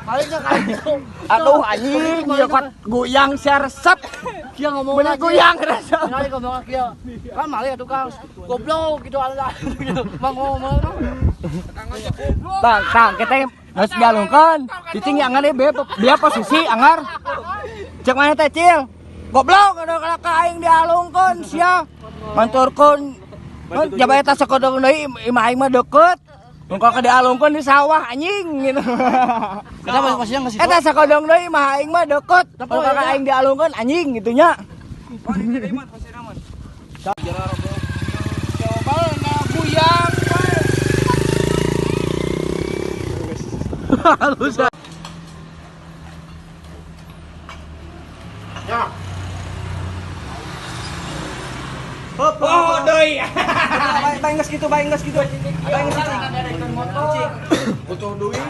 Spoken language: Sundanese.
Palingnya kayak gitu. Aduh anjing, ieu kuat goyang sia resep. Kia ngomong Bener goyang resep. Kali ngomong kia. Kan maling atuh Kang. Goblok gitu ala. Mang ngomong. Tang, tang, kita harus dialungkan. Cicing yang angar deh, dia posisi angar. Cek mana teh Cil? Goblok, ada kalau ka aing dialungkeun sia. Manturkeun. Jaba eta sakodong deui imah aing mah deket. Mun kalau dialungkeun di sawah anjing gitu. Kita posisinya nggak sih? Eta sakodong deui imah aing mah deket. Mun kalau aing dialungkeun anjing gitu nya. Coba na guyang. Halus. Ya. Oh, deui. Bae geus kitu, bae geus kitu. Bae geus kitu. Butuh duit.